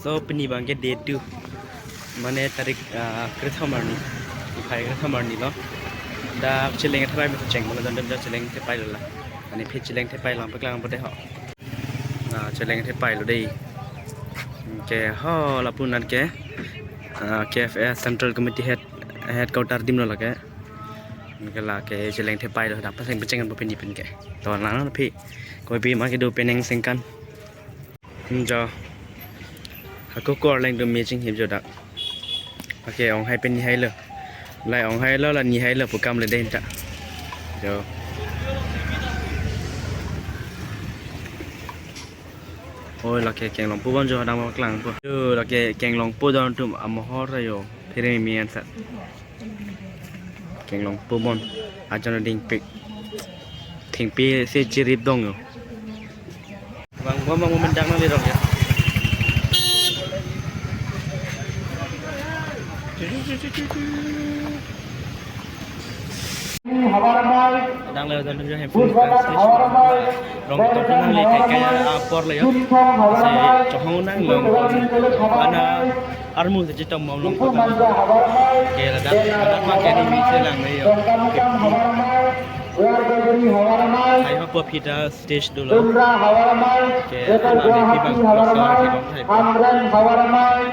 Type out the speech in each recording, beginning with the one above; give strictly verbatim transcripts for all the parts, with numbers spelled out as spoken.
So, pini abangke day two. Mane tarik, ah, kre-thom arni. Niphai kre-thom arni lo. Dak cheleng thepai me cheng mala don don cheleng thepai lo la. Ani phi cheleng thepai lo paklang pute ho. Ah, cheleng thepai lo dei. Ke ho lapu anke, ah, K F S Central Committee Head, Headquarter adim lo lake. Ke lake cheleng thepai lo dak paseng pecheng po pini pen ke. To lang phi. Kopi ma kedo penang sengkan. Hmm, jo. Hako kor leng do matching hip jo dak. Okay, ong hai pen ni hai lo. Lai ong hai lo la ni hai lo pu kam le den ta. Jo. Oi, lake kenglongpo bon jo dang paklang po. Jo, lake kenglongpo don atum amohor yo. Phere mi an sa. Kenglongpo bon. Ajon dingpik. Thengpi se chirip dong yo. Bang bom bang bom dang nang lirok ya. Dang le dan jo hem. Rong tok nang le kai kai apor le yo. Se chohong nang long. Ana armu se chitom mom long. Ke ladak ladak ma ke ni mi se lang le yo. Hai ho po phita stage dolo. Ke ana le pi bang lo sa ke bang hai.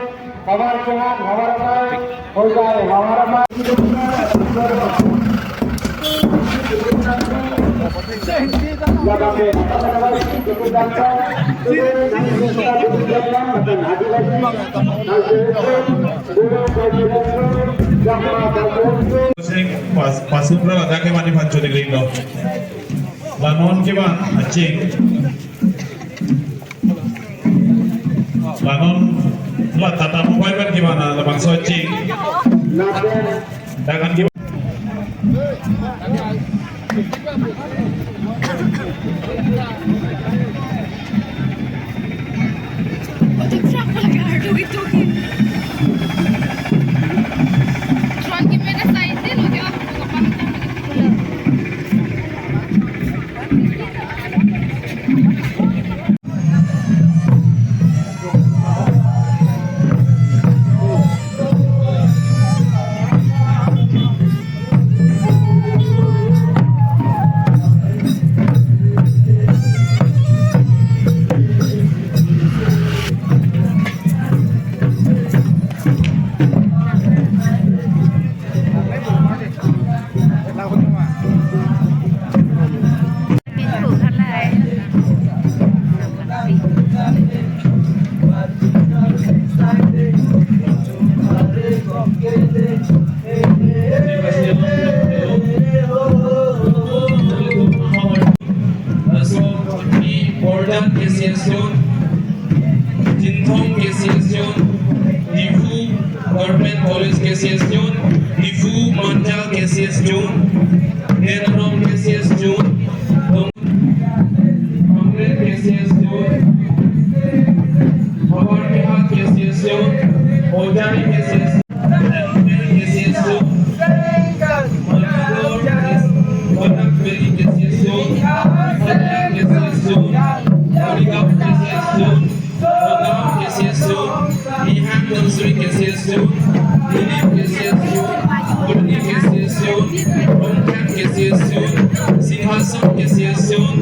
Sing pas pasupra lake mani phan chode ring do. La non ke ban aching. La non la Tata Mobile ban ke ban labangso aching. Dak an ke What the fuck are we talking? Tron ke pena side de lo kya? Laso ni Borjan K C S Zone, Jinthong K C S Zone, Diphu Government College K C S Zone, Diphu Manjal K C S Zone, Denarong K C S Zone, Dong-, Hamren K C S Zone, Hawarkehat K C S Zone, Hojai K C S Zone, K C S Zone, Manipur K C S Zone, Barak Valley K C S Zone, Kaliang K C S Zone, Morigaon K C S Zone, Nagaon K C S Zone, Nihang Damsui K C S Zone, Nilip K C S Zone, Kurni K C S Zone, Rongkhang K C S Zone, Singhason K C S Zone,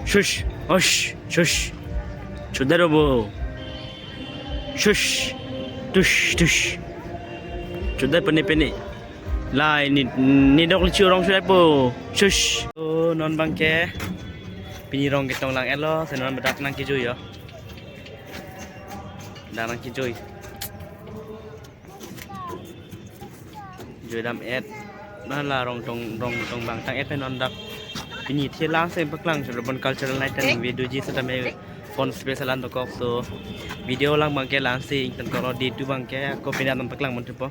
Shush, hush, shush. Chodar bo. Shush, tush, tush. Chodar pene pene. Lai ni, ni dok lichu rong chodar po. Shush. Oh, non bangke. Pini rong ketong lang-etlo, si non dak nangkejui yo. Dak nangkejui. Jui dam-et. Nala rong tong, rong tong bang tang-et pen non dak. Pini thi lang si paklang si urban cultural night and videoji setame pon space alam dokok, so video lang bangke lang si ington koro di tu bangke ako pini non paklang mon thupo.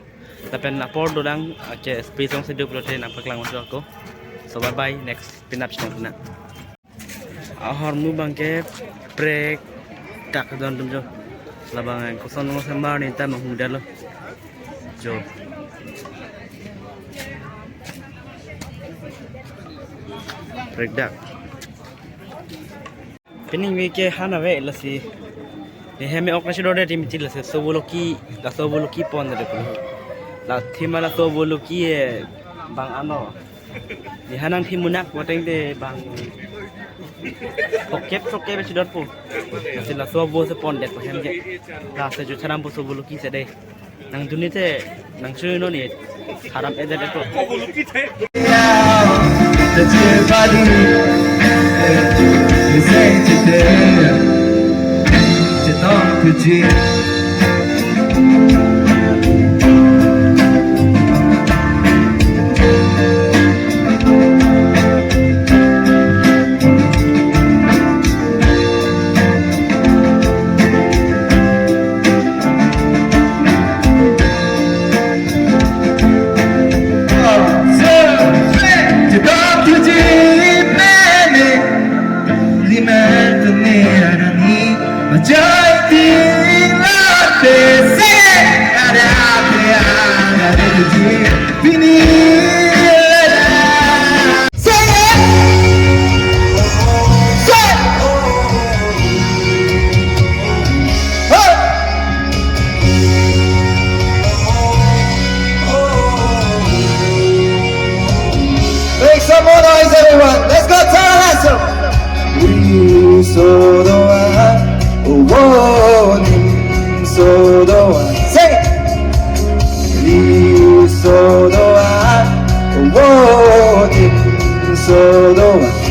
Lapen apor do dang ake space ong si do pulote nang paklang mon thupo ako. So bye bye, next penap chinang puna. Ahormu bangke prekdak don dum jo. Labang koson nong sembar ni ta mahudalo. Jo. Prekdak. Pini mi ke hana ve lasi. Ni heme ok nasi dode tim til lasi sobo loki, la sobo loki pon de pun. La thima la sobo loki e bang ano. Ni hanang thim munak wateng de bang. Pokep pokep si dot po. Lasi la sobo si pon det po hem ke. Lasi ju tharam po sobo loki si de. Nangdun ni te, nangchoi non ni, haram edet eto. Make some more noise, everyone. Let's go, Tara Lasso. Riso doan, oh, oh, nim so doan. Say it. Riso doan, oh, oh, nim so doan.